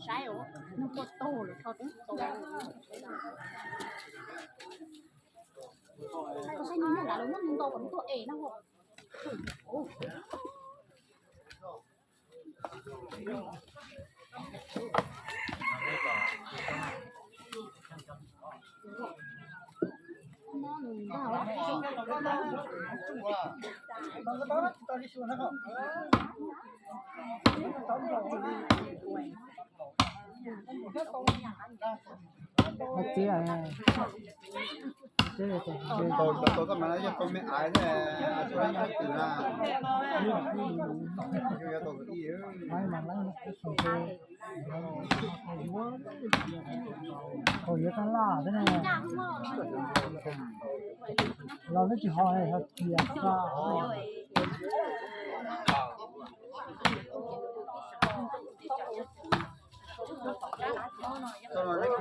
Saib os, nws tuaj tog lawm, tho tub tau. Koj saib nws nyob lawv muab nws ntaus kom nws tuaj es no. Tau tau koj mas yog tau me aiv thiab, tau me aiv twm na. Yog tau ib. Thaum yuav tag laj thiab ne, los neb tsis ho, ho cia xa. Tau los neb